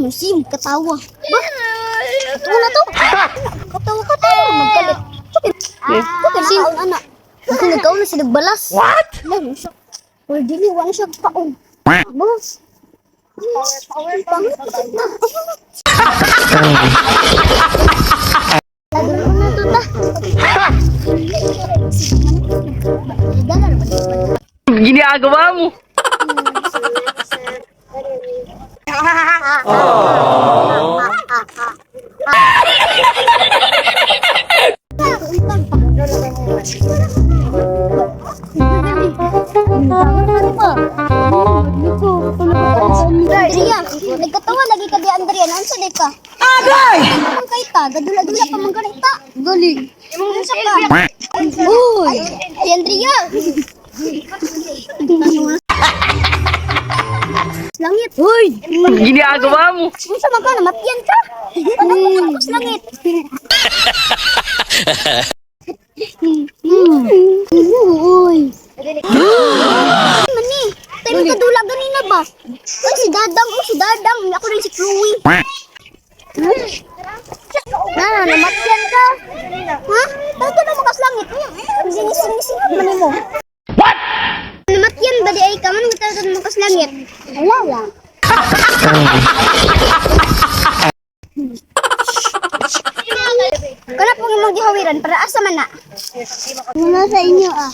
Musim katawa. Ba? Ito na to. Katawa katawa magkalit. Bakit sin ana? Kung nagkaon na sila balas. What? Lang siya. Or dili wala siya kaon. Boss. Power, power, na. Lalo na to ta. Ginagawa mo. Andrea, nagkatawa lagi ka di Andrea, naunsa di ka? Agay! Man kay ta, gadula-dula pa man ganit ta. Gali. Unsa ka? Uy, si Andrea. Langit. Uy, Ginagawa mo. unsa man ka namatyan ka? Ano mo ka sa langit? Uy. Mani, tayo magkadula ganina ba? Ay, si Dadang, oh, si Dadang. Ako rin si Chloe. Na, na, namatyan ka. Ha? Bakit ka na makaslangit? Sinising-sing man mo. What? Namatyan ba di ay ka? Manong talaga makaslangit? Wala lang. Kana pong imong gihawiran para asa man na? Muna sa inyo ah.